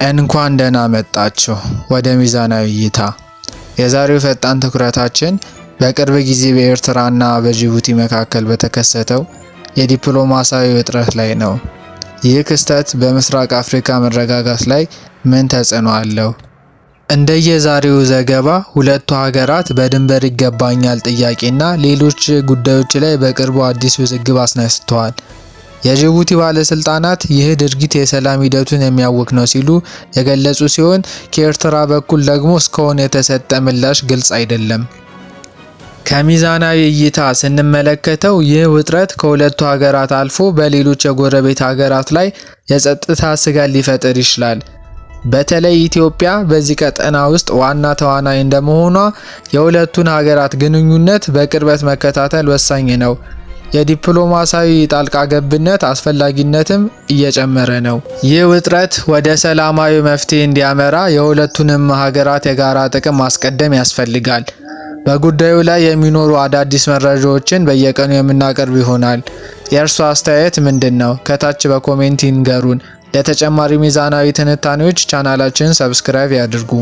እንኳን ደህና መጣችሁ ወደ ሚዛናዊ እይታ። የዛሬው ፈጣን ትኩረታችን በቅርብ ጊዜ በኤርትራና በጅቡቲ መካከል በተከሰተው የዲፕሎማሲያዊ ውጥረት ላይ ነው። ይህ ክስተት በምስራቅ አፍሪካ መረጋጋት ላይ ምን ተጽዕኖ አለው? እንደየዛሬው ዘገባ ሁለቱ ሀገራት በድንበር ይገባኛል ጥያቄና ሌሎች ጉዳዮች ላይ በቅርቡ አዲስ ውዝግብ አስነስተዋል። የጅቡቲ ባለስልጣናት ይህ ድርጊት የሰላም ሂደቱን የሚያውክ ነው ሲሉ የገለጹ ሲሆን፣ ከኤርትራ በኩል ደግሞ እስካሁን የተሰጠ ምላሽ ግልጽ አይደለም። ከሚዛናዊ እይታ ስንመለከተው ይህ ውጥረት ከሁለቱ ሀገራት አልፎ በሌሎች የጎረቤት ሀገራት ላይ የጸጥታ ስጋት ሊፈጥር ይችላል። በተለይ ኢትዮጵያ በዚህ ቀጠና ውስጥ ዋና ተዋናይ እንደመሆኗ የሁለቱን ሀገራት ግንኙነት በቅርበት መከታተል ወሳኝ ነው። የዲፕሎማሲያዊ ጣልቃ ገብነት አስፈላጊነትም እየጨመረ ነው። ይህ ውጥረት ወደ ሰላማዊ መፍትሄ እንዲያመራ የሁለቱንም ሀገራት የጋራ ጥቅም ማስቀደም ያስፈልጋል። በጉዳዩ ላይ የሚኖሩ አዳዲስ መረጃዎችን በየቀኑ የምናቀርብ ይሆናል። የእርስዎ አስተያየት ምንድን ነው? ከታች በ comment ይንገሩን። ለተጨማሪ ሚዛናዊ ትንታኔዎች ቻናላችንን subscribe ያድርጉ።